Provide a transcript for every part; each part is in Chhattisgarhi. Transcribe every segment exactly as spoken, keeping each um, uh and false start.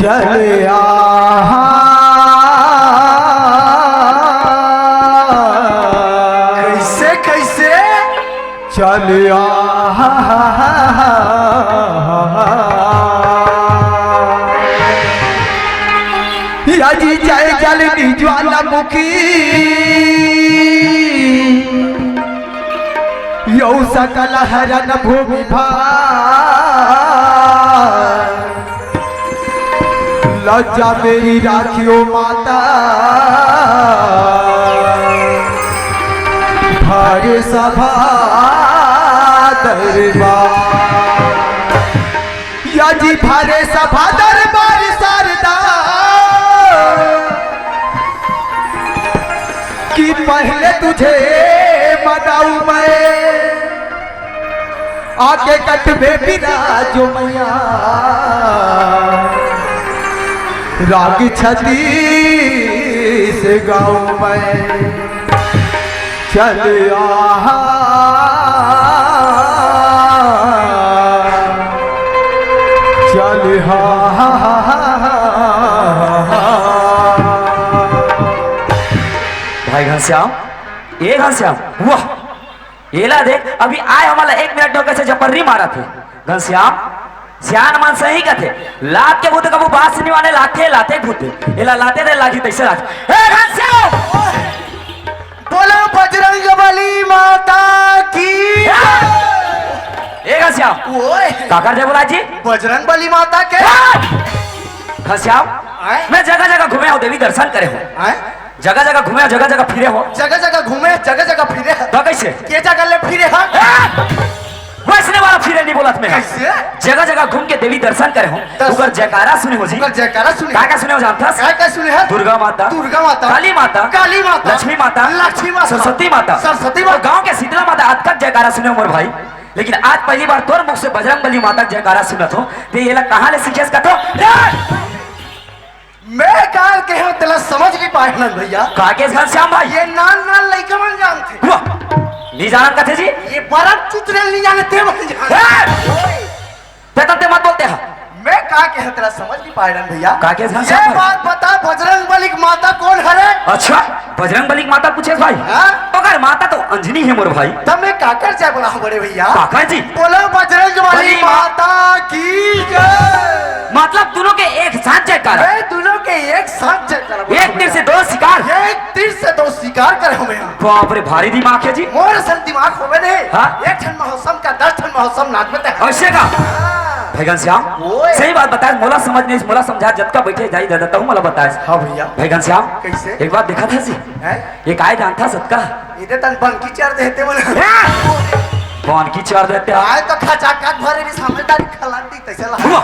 चल आ। कैसे, कैसे? चल आ। या जी जय जल ज्वालामुखी, यौ सकल हरन भूमि भार। लज्जा मेरी राखियो माता, भर सभा दरबार। या जी भरे सभा दरबार शारदा, कि पहले तुझे मनाऊं मैं, आके कट में विराजो मैया, राग छत्तीस गाऊं मैं। चल आ, चल हा। भाई घनश्याम, ए घनश्याम, वाह, एला देख, अभी आय हमला एक मिनट डोके से जपर्री मारत हे। घनश्याम, सियान मन सही कथे, लात के भूत कभू बास नइ माने, लाते, लाते भूत। एला लाते दे लागी तइसे लात। ए घनश्याम! बोलो बजरंग बली माता की। ए घनश्याम, ओए। काकर जय बोला जी? बजरंग बली माता के। ए! घनश्याम, आय? मैं जगह जगह घूमे हूँ, देवी दर्शन करे हूँ। आय? जगह जगह घूमे हूँ, जगह जगह फिरे हूँ। जगह जगह घूमे, जगह जगह फिरे। तो कैसे? के जगह ले फिरे हा? ए! वैसने वाला फिरे नहीं बोलत मैं। कैसे? जगह जगह घूम के देवी दर्शन करे हूँ। दर्शन। ओकर जयकारा सुने हो जी। ओकर जयकारा सुने। का का सुने हो जानथस? का का सुने हो? दुर्गा माता। दुर्गा माता। काली माता। काली माता। लक्ष्मी माता। लक्ष्मी माता। सरस्वती माता। सरस्वती माता। तो गाँव के शीतला माता आज तक जयकारा सुने हो मोर भाई। लेकिन आज पहली बार तोर मुख से बजरंग बली माता के जयकारा सुनत हो। ते एला कहाँ ले सीखेस कथो? ए! मैं का कहे हूँ, तेला समझ नहीं पाए नंद भैया। का के घनश्याम भाई? ये नान नान लइका मन जानथे। वाह, नहीं जानत कथे जी? ये बरफ चुचरेल नहीं जाने, ते मन जानथे। हे! ओए। ते तब ते मत बोलते हा। मैं का कहे हूँ, तेला समझ नहीं पाए नंद भैया। का के घनश्याम ये भाई? बात बता, बजरंग बली के माता कौन हरे? अच्छा, बजरंग बली के माता पूछे भाई? हाँ? ओकर माता तो अंजनी है मोर भाई। तब मैं काकर जय बोला हूँ बड़े भैया? काकर जी? बोलो बजरंग बली बली माता की जय। मतलब दोनों के एक साथ जयकारा। मैं दोनों के एक साथ जयकारा बोला एक तीर से दो शिकार। एक तीर से दो शिकार करे हूँ मैं। बाप रे, भारी दिमाग है जी। मोर असन दिमाग होवे ने। हाँ? एक ठन महोत्सव का दस ठन महोत्सव नाच में ते। ऐसे का? हाँ। भाई घनश्याम, ओए। सही बात बताए, मोला समझ नहीं, मोला समझा, जतका बैठे जाई दादा, तहु मोला बताए। हाँ भैया। भाई घनश्याम, कैसे? एक बात देखा था जी। हैं? ये काय जानता सतका? इधर तन बन की चार देते बोले। हैं? बन की चार देते। आए तो खचाखच भरे भी सामने तारीख खलाती तैसे ला। हुआ।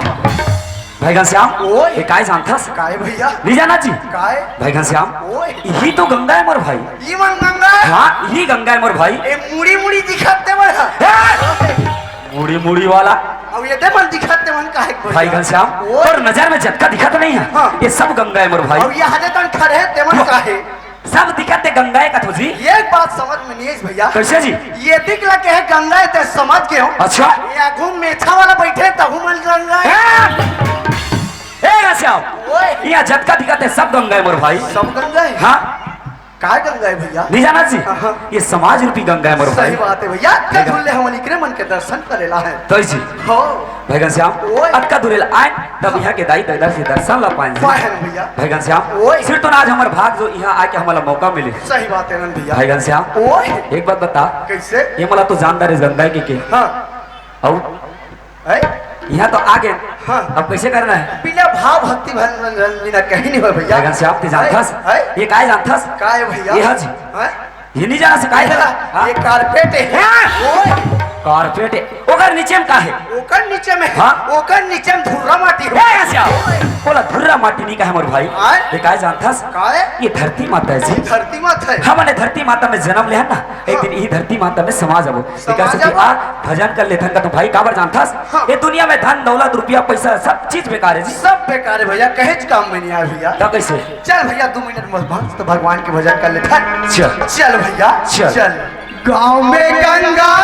भाई घनश्याम, ओए। ये काय जानथस? काय भैया? नहीं जाना जी? काय? भाई घनश्याम, ओए। यही तो गंगा है मोर भाई। ई मन गंगा है? हाँ, यही गंगा है मोर भाई। ए मुड़ी मुड़ी दिखाते मन। हैं? मुड़ी मुड़ी वाला। अब ये दे मन दिखाते मन काहे को भाई भैया? घनश्याम, ओए। तोर नजर में जतका दिखत नहीं है, हाँ। ये सब गंगा है मोर भाई। अब ये हदे तन खड़े हैं, ते मन वाह। काहे? सब दिखत ते गंगा है कथो जी। ये एक बात समझ में नहीं है भैया। कैसे जी? ये दिख लगे है गंगा है, ते समझ गए हो। अच्छा। ये आगू मेछा वाला बैठे, तहु मन गंगा है। हैं? ए घनश्याम, ओए। यहाँ जतका दिखत है सब गंगा है मोर भाई। सब गंगा है? हाँ। काय गंगा है भैया? नहीं जाना जी? हाँ, हाँ। ये समाज रूपी गंगा है मोर भाई। सही बात है भैया, अतका भैया। दूर ले हमन इकरे मन के दर्शन करेला है। तो जी। हो। भाई घनश्याम, ओए। अतका दूर ले आए, तब यहाँ के दाई ददा से दर्शन ला पाए जी। पाए हैं भैया। भाई घनश्याम, ओए। सिर तो ना आज हमर भाग जो यहाँ आके हमला मौका मिले। सही बात है नंद भैया। भाई घनश्याम, ओए। एक बात बता। कैसे? ये मला तो जानदार है गंगा के, के। हाँ। और हैं? यहाँ तो आ गए। हाँ। अब कैसे करना है? बिना भाव भक्ति भजन रंजन बिना कहीं नहीं हो भैया। भजन से आपके जानथस? हैं? हैं? ये काय जानथस? काय भैया? ये हज। हैं? ये नहीं जाना से काय भैया, करा? हाँ? ये कारपेट है। हाँ। ओए। कारपेट है। ओकर नीचे में का है? ओकर नीचे में। हाँ। ओकर नीचे में धुर्रा माटी हो। ए, ऐसे आओ। बोला धुर्रा माटी नहीं कहे मोर भाई। हैं? ये काय जानथस? काय? ये धरती माता है जी। धरती माता है। हमने धरती माता में जन्म लिया ना, एक हाँ। दिन यही धरती माता में समा जाबो। समा एकर सेती जाबो। आ, भजन कर लेथन का तो भाई, काबर जानथस? हाँ। ये दुनिया में धन, दौलत, रुपया, पैसा, सब चीज बेकार है जी। सब बेकार है भैया, कहेच काम में नहीं आए भैया। तो कैसे? चल भैया, दो मिनट में भक्त भगवान के भजन कर लेथन। चल। चल भैया, चल। चल। गाँव में गंगा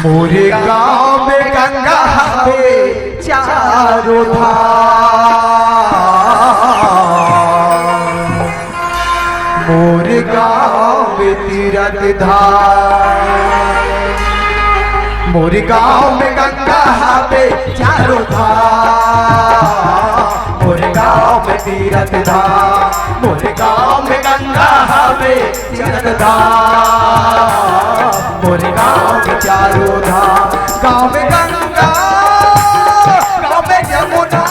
मोर गाँव में गंगा हवे चारों धार, मोर गाँव में तीरथ धाम। मोर गाँव में गंगा हवे चारों धाम, मोर गाँव में तीरथ धाम, मोर गाँव में गंगा हवे तीरथ धाम, मोर गाँव में चारों धाम। गाँव में गंगा, गाँव में जमुना,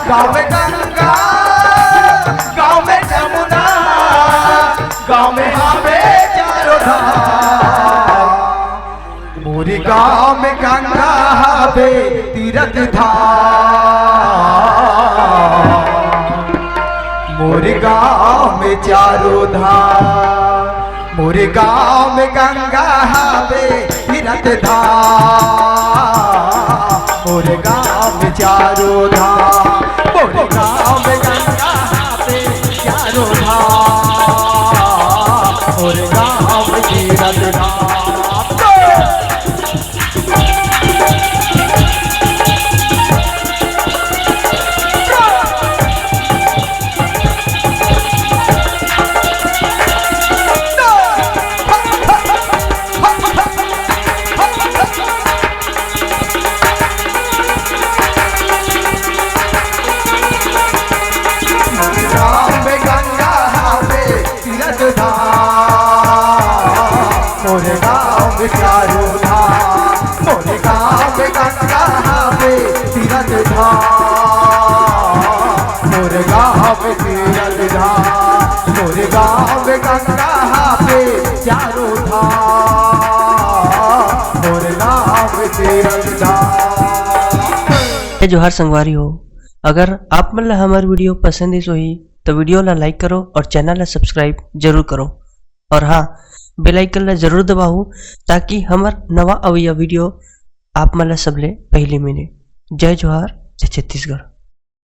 गाँव में गंगा, गाँव में जमुना, गाँव में हवे चारों धाम। मोर गाँव में गंगा हवे तीरथ धाम, मोर गाँव में चारों धाम। मोर गाँव में गंगा हवे तीरथ धाम, मोर गाँव में चारों धाम। मोर गाँव में गंगा हवे चारों धाम, मोर गाँव में तीरथ धाम। मोर गाँव में गंगा हवे तीरथ धाम, मोर गाँव में चारों धाम। मोर गाँव में गंगा हवे तीरथ धाम, मोर गाँव में तीरथ धाम। मोर गाँव में गंगा हवे चारों धाम, मोर गाँव में तीरथ धाम। जय जोहार संगवारी हो, अगर आप मन ला हमर video पसंद आइस होही, तो video ला like करो और channel ला subscribe जरूर करो। और हाँ, bell icon ला जरूर दबाओ, ताकि हमर नवा अवइया video आप मन ला सबले पहली मिले। जय जोहार, जय छत्तीसगढ़।